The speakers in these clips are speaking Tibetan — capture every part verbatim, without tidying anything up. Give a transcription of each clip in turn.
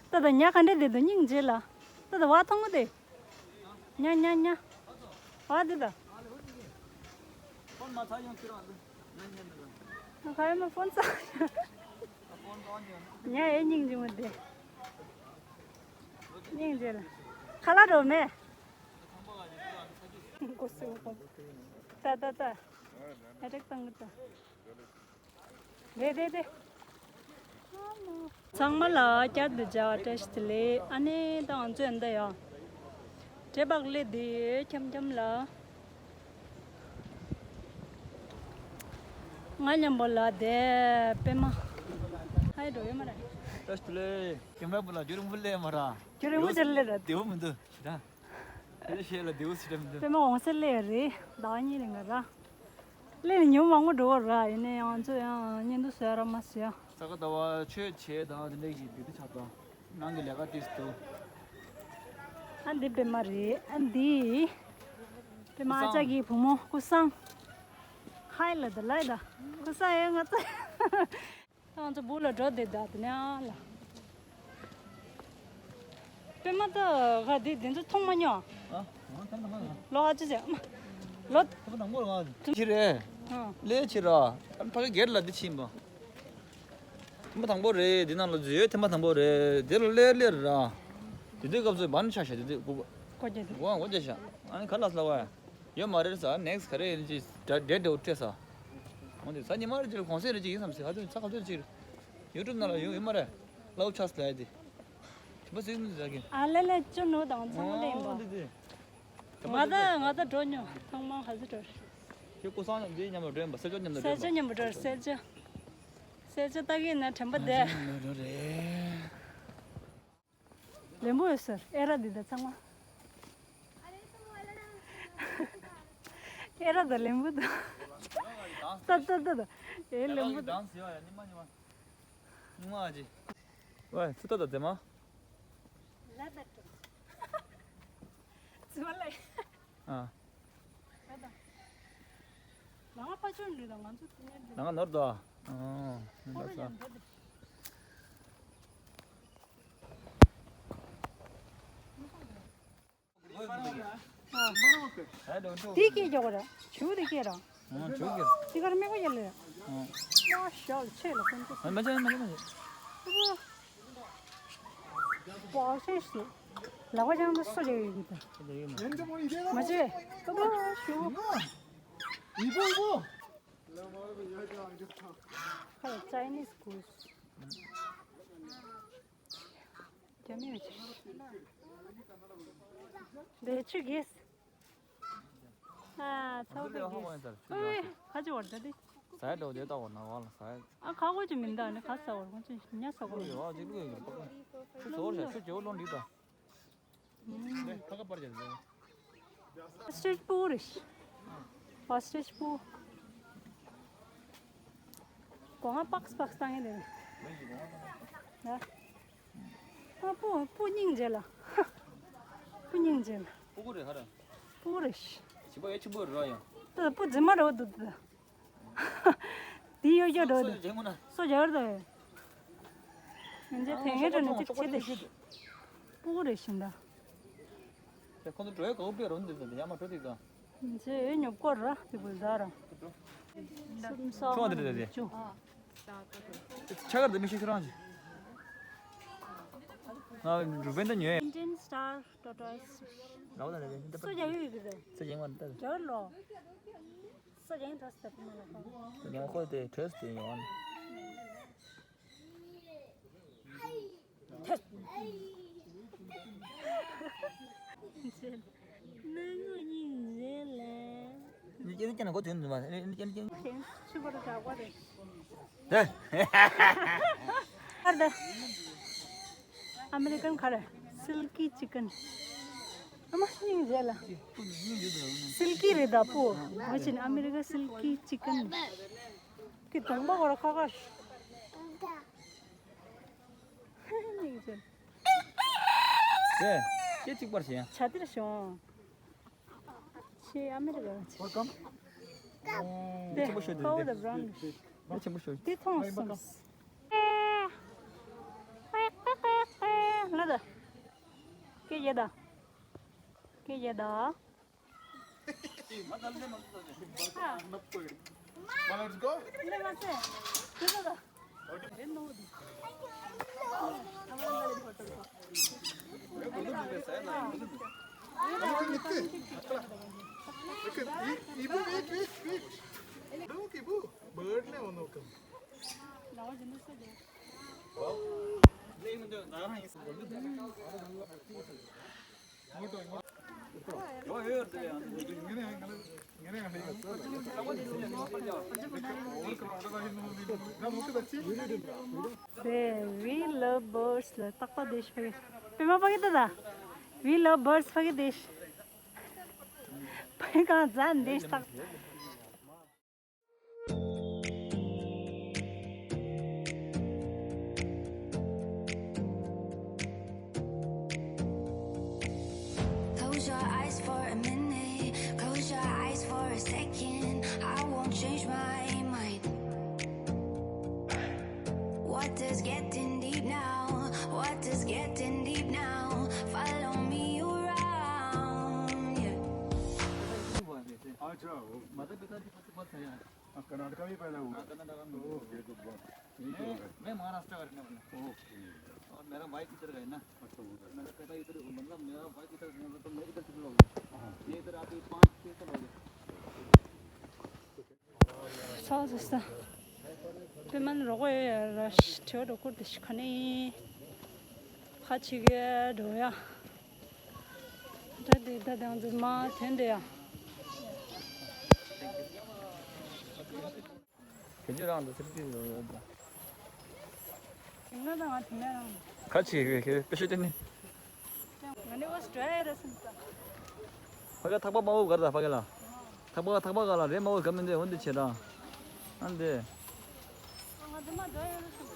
ད་ད་ཉ་ག་འདྲ་དེ་དུ་སྙིང་རྗེ་ལ། ད་ད་བ་ཐོང་གི་དེ། ཉ་ཉ་ཉ། བ་དེ་ད། ཕོན་མ་ཚ་ཡང་ཁྱེད་རང་འདི། ཉ་ཉ་ཉ་ཉ། ཁ་ཡ་མ་ཕོན་ཚ། ཕོན་ཚ་ཉ། ཉ་ཨེ་སྙིང་རྗེ་མོ་དེ། སྙིང་རྗེ་ལ། ཁ་ལག་འགྲོ་མེད། གོ་སུ་གོ། ད་ད་ད། ཨ་རེག་བཏང་གི་ད། རེད་རེད་རེད། ཚང་མ་ལ་བསྐྱར་དུ་མཇལ་བ་བཀྲ་ཤིས་བདེ་ལེགས། ཨ་ནེ་དང་ང་ཚོ་ཡང་འདི་ཡང་། འབྲས་སྤགས་སླེ་འདི་འཁྱམ་འཁྱམ་ལ། ང་མཉམ་པོ་ལ་དེ་པད་མ། ཧའི་འགྲོ་ཡོད་མ་རེད། བཀྲ་ཤིས་བདེ་ལེགས། ཀེམ་ར་བུ་ལ་རྒྱུ་རིང་པོ་སླེ་མ་ར། རྒྱུ་རིང་པོ་ཅིག་སླེ་ར། བདེ་པོ་མི་འདུག་ད། ཁྱེད་ཤེས་ལ་དེའུ་སི་ཊེམ་འདི། པད་མ་འོང་སེ་སླེབས་རེད། ཟླ་བ་གཉིས་རིང་ག་ར། སླེབས་ནས་ཉི་མ་མང་པོ་འགྲོ་བ་ར། ཡིན་ནའི་ང་ཚོ་ཡང་བརྙན་ཐུང་བཟོ་ཡ་ར་མ་བཟོ་ཡ། ས་ག་ཟླ་བ་ཆོས་བྱེད་དང་དེ་འདྲ་གི་དུས་ཚོད་ཆགས་དང་། ནང་གི་ལས་ཀ་ཏིས་འདུག་ཨ་འདི་པད་མ་རེད། ཨ་འདི། པད་མ་ཨ་ཅག་གི་བུ་མོ་ཀུ་སང་། ཧའི་ལ་ད་ལའི་ད། ཀུ་སང་ཡ་ང་ཚོ། ང་ཚོ་སྦུག་ལ་འགྲོ་བསྡད་ད་དེ་ནས་ཨ་ལ། པད་མ་ད་ག་དེ་དེ་ཚོ་མཐོང་མ་མྱོང་། ཨ། ང་ཐེངས་མ་ལ། ལོ་ཨ་ཅི་ཟེར། ལོ། ཐེངས་མ་དང་པོ་ལ་ང་། ཅི་རེད། ཨ། ལས་ཅི་ར། ཨ་ཕ་གི་སྒེར་ལ་འདི་ཕྱིན་པ། ཐེངས་མ་དང་པོ་རེད། འདི་ནང་ལ་འཛུལ་ཡོད་ཐེངས་མ་དང་པོ་རེད། དེ་ལ་སླེབས་སླེབས་ར། དེ་དུས་སྐབས་སུ་བན་ཆ་ཤ་དེ་དུས་སྐུ། ཀོ་ཅེ་དེ། ཝང་ཀོ་ཅེ་ཤ། ཨ་ནི་ག་ལ་སླ་བ་ཡ། ཡོད་མ་རེད་ས། ནེག་སི་ག་རེ་ཡིན་ཅི་འདྲ་འདྲ་འདྲ་བོ་སྤྲད་ས། འོན་ཏེ་གཟའ་ཉི་མ་རེ་ཅིག་གོང་སེ་རེ་ཅིག་ཡིན་བསམ་སྲིད། ཧ་ཅང་ཚ་ཁ་ཚོད་ཅིག་ཡུ་ཊུབ་ནང་ལ་ཡོང་ཡོད་མ་རེད། ལའུ་ཆགས་ལ་ཡ་དེ། དྲན་པ་སྲིད་ནི་ཟ་གི། ཨ་ལེ་ལེ་ཅོ་ནོ་དང་ཚང་མ་ལེན་པ། འོ་དེ་དེ། ང་ད་ང་ད་འགྲོ་མྱོང་། ཚང་མ་ག་ཚོད་འགྲོ་རེད། ཁྱེད་ཀོ་སང་མཉམ་འདི་མཉམ་དུ་འགྲོ་ཡིན་པ། སེ་ཅོ་མཉམ་དུ་འགྲོ་ཡིན་པ། སེ་ཅོ་མཉམ་པོ་འགྲོ་རེད། སེ་ཅོ། སེ་ཅོ་ལྟ་གི་ཡིན་ན་དྲན་པ་བསྡད། མཉམ་དུ་འགྲོ་རེད། ལེན་པོ་ཡོད་ཟེར། ཨེ་ར་འདི་དང་ཚང་མ། ཨེ་ར་དང་ལེན་པོ་དང་། ཏ་ཏ་ཏ་ཏ། ཨེ་ལེན་པོ་དང་། ཉི་མ་ཉི་མ། ཉི་མ་ཨ་ཅི། ཝེ་ཚུ་ཏ་ཏ་ཙེ་མ། ལ་ཏ་ཏ། ཙེ་མ་ལ། ཨ། ལ་ཏ། ལ་ང་པ་ཆོན་འདི་དང་ང་ཚོ་ཏི་ནེ་འདི། ལ་ང་ནོར་དོ། ཨ། ཁོ་ར་ཡང་འདི། དེ་སྐད་རྒྱག་པ་རེད། ཆུ་དེ་སྐད་ར། ཨ་ཆུ་སྐད། དེ་གར་མེད་པ་ཡལ་ལེ། ཨ་ཞག་ཆེ་ལ་ཀུན་ཏུ། མ་བྱེད་མ་བྱེད་མ་བྱེད། པ་ཤེས་སུ། ལག་པ་ཅང་དུ་སོ་རེ་ཡོད་ཀྱི་ད། མ་བྱེད། ཏོ་པ་ཤུ། ཁ་ལ་Chinese goose། རྒྱ་མི་ཡོད་ཅིག་འདི་ཆུ་གིས། ཨ་ཚ་བོ་གིས། ཨོའི་ཁ་ཅི་བར་ད་དེ། ཟ་ཡ་འདྲ་བོ་དེ་ལྟ་བ་ན་བ་ལ་ཟ་ཡ། ཨ་ཁ་གོ་ཅི་མིན་ད་ནི་ཁ་ཟ་བར་ཁོང་ཚོ་ཉ་ཟ་གོ། ལུག་ཡོད་བ་ཅིག་ལུག་ཡོད་ཀྱི་པགས་པ། ཆུ་ཟོར་ཞག་ཆུ་ཇོ་ལོང་འདི་ད། ཁ་ཁ་པར་ཅན་ཟེར། Ostrich སྤུ་གུ་རེད། Ostrich སྤུ་གུ། སྒོ་ང་པགས་པགས་བཏང་ཡིན་རེད། ཡ། ཨ་སྤུ་སྤུ་སྙིང་རྗེ་ལ། སྤུ་སྙིང་རྗེ་ལ། སྤུ་གུ་རེད་ཧ་ར། སྤུ་གུ་རེད། བྱིས་པ་ཡ་ཆེན་པོ་རེད་ཡ། ད་སྤུ་རྫུན་མ་རེད་འདུག་ད། དེ་གཡོ་སྐྱོ་འགྲོ་དེ། སོ་རྒྱག་ན། སོ་རྒྱག་རེད་ད། ང་ཚོ་ཐེངས་ངེས་འགྲོ་ནས་ཅིག་བྱེད་དེ། སྤུ་གུ་རེད་བཞིན་ད། དེ་ཁོང་ཚོ་འགྲོ་ཡ་ག་པར་རོ་འདི་འདི་འདི་ཡ་མ་འགྲོ་དེ་ད། ང་ཚོའི་ཉོབ་སྐོར་ར་དེ་བུ་ཟ་ར། སུམ་སོ་ཆུང་བ་དེ་རེད་དེ། ཆུ། ཆ་གར་དེ་མི་ཤེས་ཁྱོད་རང་གི། ང་རུ་བན་ད་ཉོས། Indian star tortoise། ལའོ་ད་རེད་དེ། སོ་རྒྱག་ཡོད་ཀྱི་རེད། སོ་རྒྱག་མ་རེད་ད། རྒྱག་ལོ། སོ་རྒྱག་ཐོས་ད་དེ་མ་ལ་ཁོ། ང་ཁོ་དེ་ཐོས་དེ་ཡོང་། ཐོས། སྣང་ངོ་སྙིང་རྗེ་ལ། ནི་ཀྱེ་ཀྱེ་ན་གོ་དོན་འདུག་མ་ནི་ཀྱེ་ཀྱེ། ཆུ་བར་གྲགས་པ་རེད། ཨར་ད། ཨ་མེ་རི་ཀན་ག་རེ། སིལ་ཀི་ཅི་ཀན། ཨ་མ་སྙིང་རྗེ་ལ། སིལ་ཀི་རེད་ད་པོ། ང་ཅི་ནི་ཨ་མེ་རི་ཀ་སིལ་ཀི་ཅི་ཀན། ཀི་གདོང་པ་གོ་ར་ཁ་ཁ་ཤ། སྙིང་རྗེ། ཀྱེ་ཀྱེ་གཅིག་པར་བྱེད་ཡ། བྱ་དེར་ཤོང་། ཆེ་ཨ་མེ་རི་ཀ་ཆེ། Welcome. དེ་ཆེན་པོ་ཤོད་དེ་ཁའོ་དེ་བྷ་རའུན་ཤོད། དེ་ཆེན་པོ་ཤོད། དེ་མཐོང་སོང་། ཡེ་ད། ཀེ་ཡེ་ད། Let's go. We love birds. ལ་རྟག་པར་བསྡད་ཤག་པདྨ་ཕ་གི་ལྟ་ད། We love birds. ཕ་གི་བསྡད་ཤག་པ་གང་ཟ་འདི་ལྟ། Close your eyes for a minute, close your eyes for a second. I won't change my mind. Water's getting deep now, water's getting deep now. Follow me around, yeah. अच्छा, वो माता पिता जी को तो बहुत है यार। हाँ, कर्नाटका में पैदा हुआ। हाँ, कर्नाटका में। ओके, गुड बात। मैं, मैं महाराष्ट्र का रहने वाला हूँ। ओके। और मेरा वाइफ इधर का है ना। अच्छा, उधर। मेरा पिता इधर, मतलब, मेरा वाइफ इधर रहने वाला, तो मैं इधर शिफ्ट हो गया। हाँ। मैं इधर आके पाँच छः साल हो गया। ཚ་ཚ་ཚ། པདྨ་རོགས་ཡོད་ཡ་ར་ཤི་ཁྲེའོ་འགྲོ་སྐོར་དེ་ཤི་ཁ་ནི། ཁ་ཆེ་གེ་འགྲོ་ཡ། ད་དེ་ད་དང་དེ་མ་དོན་དེ་ཡ། བོད་ཀྱི་རང་དུ་ཚིག་ཏིག་ཡོད་ཡོད་ད། ང་དང་ང་དེ་ནས་རང་། ཁ་ཆེ་གེ་གེ་པེ་ཤོད་དེ་ནི། ང་ནི་ཨོ་སི་ཊྲེ་ལི་ཡ་ར་སོང་ཙང་། ཕ་གི་ཐག་པ་དམར་པོ་ག་རེ་ད་ཕ་གི་ལ། ཐག་པ་ཐག་པ་ག་ལ་རེད་དམར་པོ་ག་མི་འདུག་འོན་ཏེ་བྱེད་དང་། ཨ་འདི། ང་དེ་མ་འདྲ་ཡོད་ར་སོང་།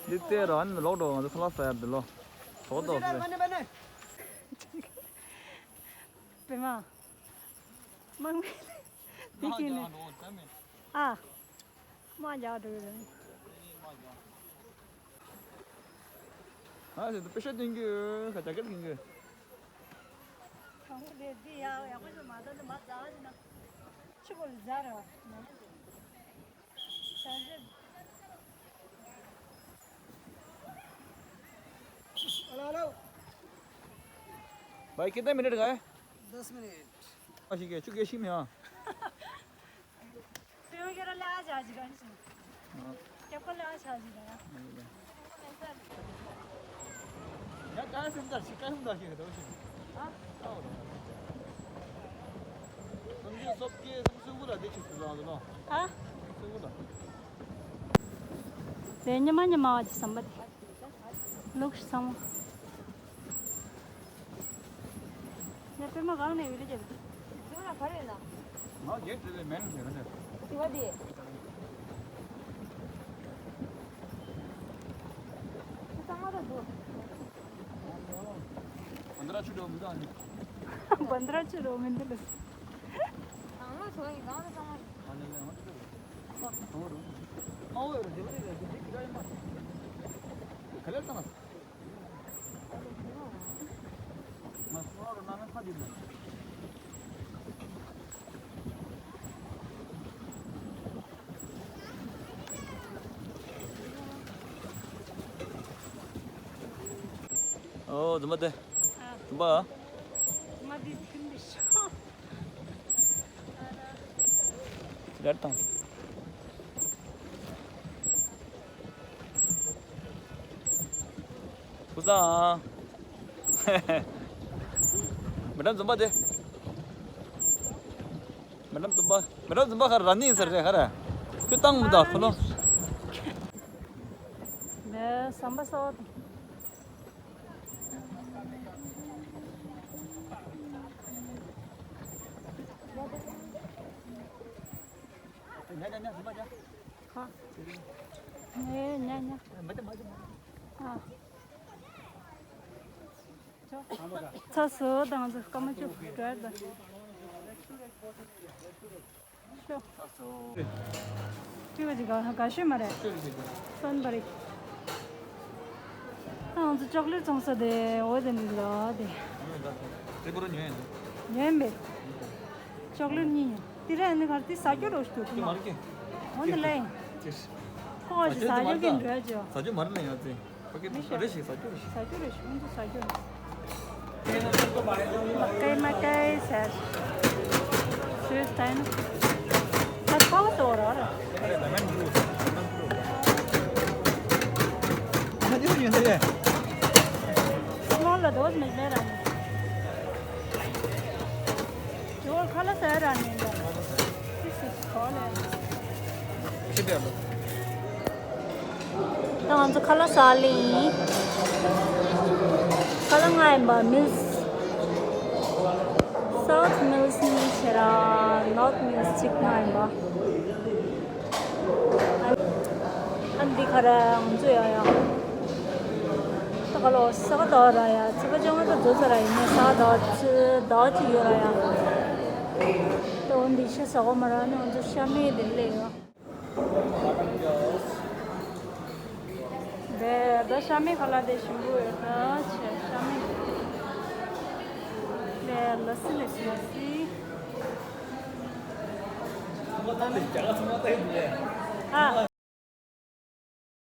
འདི་ལྟས་ར་ཨ་ནི་ལོག་འགྲོ་ང་ཚོ་ཁ་ལག་ཟ་ཡ་འདི་ལོ། ཟོག་ཏོག་ཟེར། པདྨ། མང་མི། འདི་ཅི་ནས། ཨ། མ་རྒྱག་འགྲོ་གི་རེད། ཨ་ཟེར་དུ་པེ་ཤ་སྟོན་གྱི་ཁ་ཇ་ཀེ་ཊི་གྱོན་གྱི། གང་གི་རེད་འདི་ཡག་ཡག་པོ་ཞིག་མ་ཟ་ན་མ་ཟ་བ་ཞིག་ན་ཕྱི་པོ་ལ་ཟ་ར་བ་ཟ་ར། हेलो हेलो। भाई कितने मिनट का है? दस मिनट। हाँ, ठीक है, चुके शी में हाँ। ཕྱི་རྒྱལ་ལ་ཨ་ཅག་ཅིག་ག་ནས་སོང་། ཨ། རྒྱབ་ཁ་ལ་ཨ་ཅག་ཅིག་ག་ཡ། ཡ་ཀ་སེམས་དར་ཞིག་ཀ་སེམས་དར་ཞིག་རེད་དོ་ཞིག་ཨ། ཨ་འོ་རེད། སེམས་ཅན་སོབ་ཀེ་སེམས་སུ་གུ་ལ་བདེ་ཆུ་སུ་ལ་འདུག་ནོ། ཨ། སུ་གུ་ལ། དེ་ཉི་མ་ཉི་མ་བ་ཅིག་བསམ་པ་དེ། ལུགས་ཤིག་ཚང་མ། ཡ་པདྨ་གང་ནས་ཡོད་རེད་ཀྱི། ཟུར་ལ་ག་རེ་ཡོད་ན། ང་རྒྱལ་དེ་ལས་མེད་ནས་ཟེར་རེད། དེ་བ་དེ། དེ་ཚང་མ་ད་འདུག་བན་དེ་ར་ཆུ་འགྲོ་མི་འདུག་ཨ་ནི། བན་དེ་ར་ཆུ་འགྲོ་མི་འདུག་ལ། ཚང་མ་ཚོ་ཡི་གང་ལ་ཚང་མ། ཨ་ནི་ལས་ང་ཚོ་འགྲོ། ཨ་འོ་རེད། དེ་བ་དེ་དེ་དེ་ག་ཡིན་པ། ག་ལེར་བཏང་ལ། ཨོ་རྫུན་མ་དེ། རྫུན་མ། རྫུན་མ་དེ་ཐིམ་དེ་ཤོག་ལར་དང་། ཕུ་སང་། མེ་ཌམ་འཛོམས་པ་དེ། མེ་ཌམ་འཛོམས་པ། མེ་ཌམ་འཛོམས་པ་ཁར་ར་ནི་ཡིན་ས་རེད་ཁ་ར། ཁྱོད་བཏང་མི་འདུག་ཁོ་ལོ། མེ་ཟམ་པ་ས་འོག་ཉ་ཉ་ཉ་འཛོམས་པ་ཉ། ཁ། ཉ་ཉ་ཉ། མ་ཏི་མ་ཏི་མ། ཨ། ཚ་སོ་དང་ཚ་སྐར་མ་བཅུ་དྲུག་དང་། ཤོ། ཅི་བ་ཅི་ག་ག་ཤོད་མ་རེད། སོན་པ་རེད། ང་ཚོ་ཅོག་ལེ་བཙོང་ས་དེ་འོ་དེ་འདི་ལ་དེ། དེ་པོ་ར་ཉོས་ཡིན། ཉོས་མེད། ཅོག་ལེ་གཉིས་ཉོས། དེ་ར་ནི་གར་དེ་ཟ་རྒྱུ་རོ་ཞིག་འདུག་མ། འོ་འདི་ལ་ཡིན། ཁོ་ཞིག་ཟ་རྒྱུ་གི་འགྲོ་རྒྱུ། ཟ་རྒྱུ་མ་རེད་ལ་ཡང་དེ། ཕ་གི་མི་ཤེས། རེ་ཞིག་ཟ་རྒྱུ་རེ་ཞིག་ཟ་རྒྱུ་རེ་ཞིག་ང་ཚོ་ཟ་རྒྱུ་རེད། མ་ཀའི་མ་ཀའི་ཟེར། སུས་ད་ཡིན། ད་ཁ་བ་ཟེར་བ་ར་ར། སྨོན་ལ་དོ་མི་མེད་ར་ནི། ཇོ་ཁ་ལ་ཟེར་ར་ནི་འདྲ། སི་སི་ཁོ་ལེ། ད་ང་ཚོ་ཁ་ལག་ཟ་ལེ་ཡིན། ཁ་ལག་ལྔ་ཡིན་པ། མིལ་སི། སའུཐ་མིལ་སི་གཉིས་བྱས་ར། ནོརཐ་མིལ་སི་གཅིག་ལྔ་ཡིན་པ། ཨ་འདི་ག་ར་ང་ཚོ་ཡ་ཡ། ད་ག་ལོ་ས་ག་ཟླ་བ་ར་ཡ། ཚ་ག་ཅང་ག་ད་རྫོགས་ས་ར་ཡིན་ནས་ས་ག་ཟླ་བ་ཚེ་ཟླ་བ་གཅིག་ཡོད་ར་ཡ། ད་འོ་འདི་ཤ་ཟ་གོ་མ་ར་ནི་ང་ཚོ་ཤ་མེད་དེ་ལས་ཡོད། དེ་ད་ཤ་མེད་ཁ་ལག་དེ་ཞིམ་པོ་ཡོད་ད་ཆེ་ཤ་མེད། དེ་ལ་སི་ལ་སི་ལ་སི། ཨ།